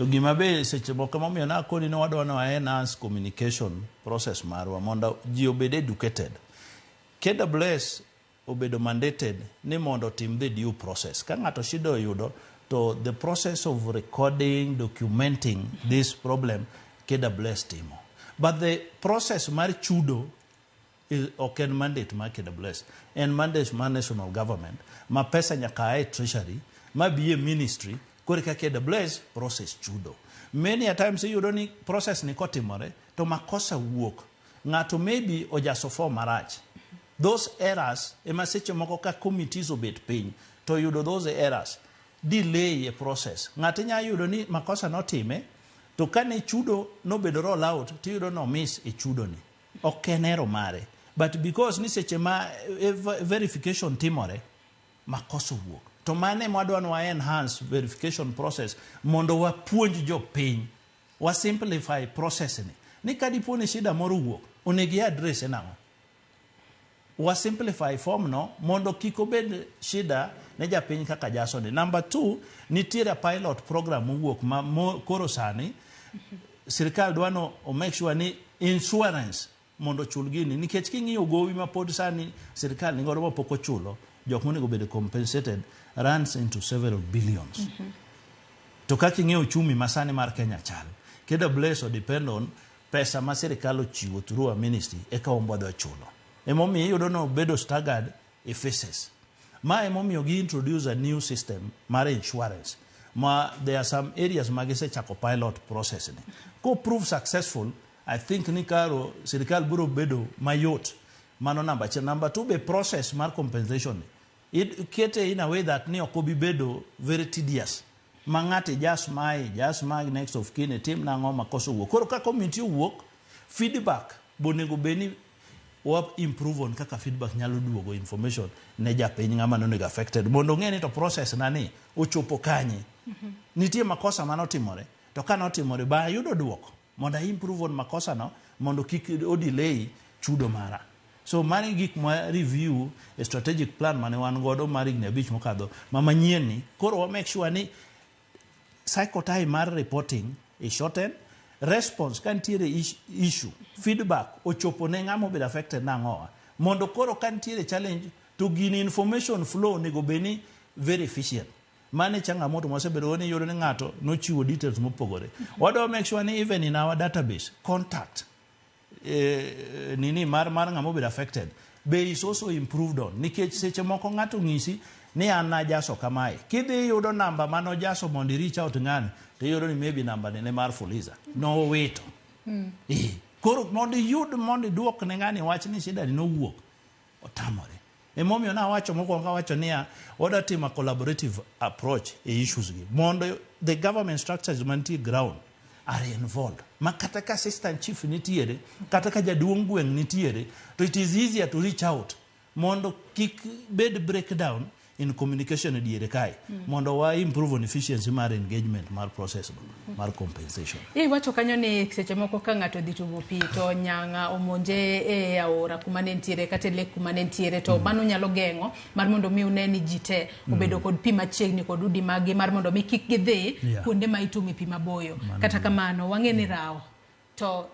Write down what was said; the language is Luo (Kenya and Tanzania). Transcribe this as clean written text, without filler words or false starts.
To gima be seche moko momiyo nakoni ni wadwa ni wa enhance communication process marwa mondo ji obed educated. KWS obedo mandated ni mondo otim the due process. Ka ng'ato shida oyudo, to the process of recording, documenting this problem, KWS timo. But the process mar chudo ok en mandate mar KWS, en mandate mar national government ma pesa nyaka a e treasury ma bi e ministry koro ka KWS process chudo. Many a times iyudo ni process ni kotimore to makosa wuok. Ng'ato maybe ojaso form marach. Those errors ema seche moko ka committees obet piny to yudo those errors delay e process. Ng'ato inya yudo ni makosa notime to kane chudo nobedo roll out, tiyudo no miss e chudo ni. Ok en error mare. But because ni seche ma verification timore, makosa owuok. To mano ema wadwa ni wa enhance verification process mondo wapuonj jopiny, wa simplify process ni. Ni ka dipo ni shida moro owuok, onego i address nang'o? Wa simplify form no mondo kik obed shida ne japiny kaka jaso ni. Number two, nitiere pilot program mowuok ma koro sani sirikal dwa no o make sure ni insurance mondo ochul gini, nikech king'iyo gowi ma pod sani sirikal nigodo ma pok ochulo jok monego bed compensated runs into several billions. To kaka ing'eyo uchumi masani mar Kenya chal, KWS o depend on pesa ma sirikal ochiwo through a ministry eka ombodho chulo. Emomiyo iyudo no bedo staggered e phases. Ma emomiyo gi introduce a new system mar insurance ma there are some areas ma gisechako pilot process ni. Ko prove successful, I think ni karo sirikal biro bedo mayot. Mano number achiel. Number two, be process mar compensation ni kete in a way that ni ok obi bedo very tedious ma ng'ato ijas mae, jas mae, next of kin, itim nang'o, makosa owuok. Koro ka committee owuok, feedback bonego bed ni wa improve on kaka feedback nyalo duogo information ne japiny ng'ama nonego affected mondo ong'e ni to process na ni ochopo kanye. Nitie makosa manotimore, to ka notimore ba ayudo duoko mondo a improve on makosa no mondo kik o delay chudo mara. So mano e gik ma review e strategic plan mane wan godo mar higni 5 mokadho ma manyien ni koro wa make sure ni cycle time mar reporting is shortened, response ka nitiere issue, feedback ochopo ne ng'ama obedo affected nang'owa, mondo koro ka nitiere challenge to gini information flow onego bed ni very efficient. Mano e changamoto mwasebedo go ni iyudo ni ng'ato nochiwo details mopogore. Wadwa make sure ni even in our database contact nini mar ng'ama obedo affected be is also improved on, nikech seche moko ng'ato ng'isi ni an najaso kamae, kidhi yudo namba manojaso mondo i reach out ng'ani, to iyudo ni maybe namba ni ne mar Fuliza nowito. Koro mondo iyud mondo iduok ne ng'ani wach ni shida ni nowuok, otamore. Emomiyo nawacho mokwongo kawacho niya, wadwa timo a collaborative approach e issues gi mondo the government structures mantie ground are involved, ma kata ka assistant chief nitiere, kata ka jaduong' gweng' nitiere, to it is easier to reach out mondo kik bed breakdown in communication e diere kae, mondo wa improve on efficiency mar engagement mar process no mar compensation. Iwacho kanyo ni seche moko ka ng'ato odhi tugo pi to nyanga omonje e aora kuma ne nitiere kata e lake kuma ne nitiere, to mano nyalo geng'o mar mondo mi une ni ji te obedo kod pi machiegni kod udi maggi mar mondo mi kik gidhi kuonde ma itume pi maboyo. Kata kamano wang'e ni rawo to